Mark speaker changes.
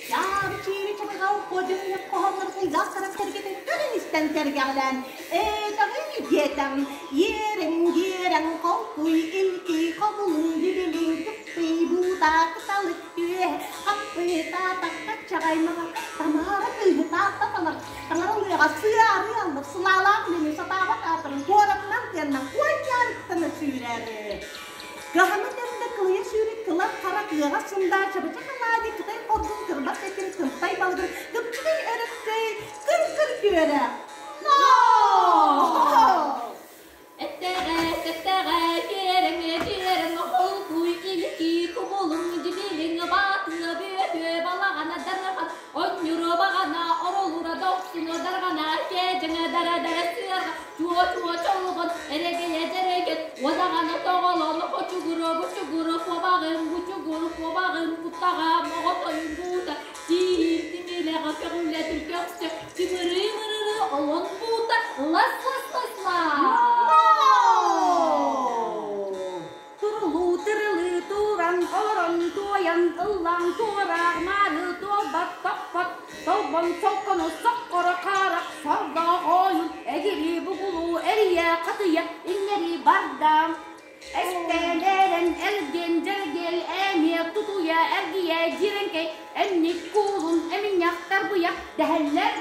Speaker 1: Чаабы-чиири чабырҕал куодьуҥньах хоһооннору кулгаахтарын сэргэтэн көрөн-истэн сэргэҕэлээн «Этэҕин диэтэм, иэрэҥ-диэрэҥ холкуй илкий хобулуҥ дибилиҥ кыптый буута кыталык түөһэ хаппыта таххаччаҕай маҕар Тамара кыыһы таатта талар таҥара лыаҕа сыа-арыы аллар сылаалаах үлэни сатаабат аатырын куоратынан тыаннан куонньаарыктана сүүрэр Кыһана тэннэ кылыйа сүүрүк кылар хара кыаҕа сындаа чабычах алаадьы кытай хордун кырбас этин кымтай балыгын кыпчыгый өрөккөй кыр-кыр түөрэ
Speaker 2: Эттэҕэ, сэттэҕэ, киэрэҥэ, дьиэрэҥэ, холкуй, илики, кубулуҥ, дьибилиҥ, баатыа, бүөтүө, балаҕана, дархан, онньуру, баҕана, оролура, дохсуну, дарҕана, кээдьэҥэ, дара-дара, сыарҕа, чуо-чуо, чолбон, эрэгэйэ, дьэрэгэн, уодаҕана, тоҕолон, хочугуру, бучугуру, куобаҕын, бучугур, куобаҕын, куттаҕа, моҕотойун буута, Тиир тимирэҕэ көҕүлэтин көхсө, чымырыы-мырыры олон буута лас-лас-лас-ла.
Speaker 3: Турулуу тырылыы туран олорон туойан ыллаан туораах мааны туолбат топпот толбон солкону соккоро хаарах сордоох ойун эгирии бугулуу эрийэ хатыйа иҥнэрии барда Эстээлэрэн эргин дьэргэл эмиэ тутуйа эргийэ дьирэҥкэй эмник куулун эминньэх тарбыйах дэһэллэр.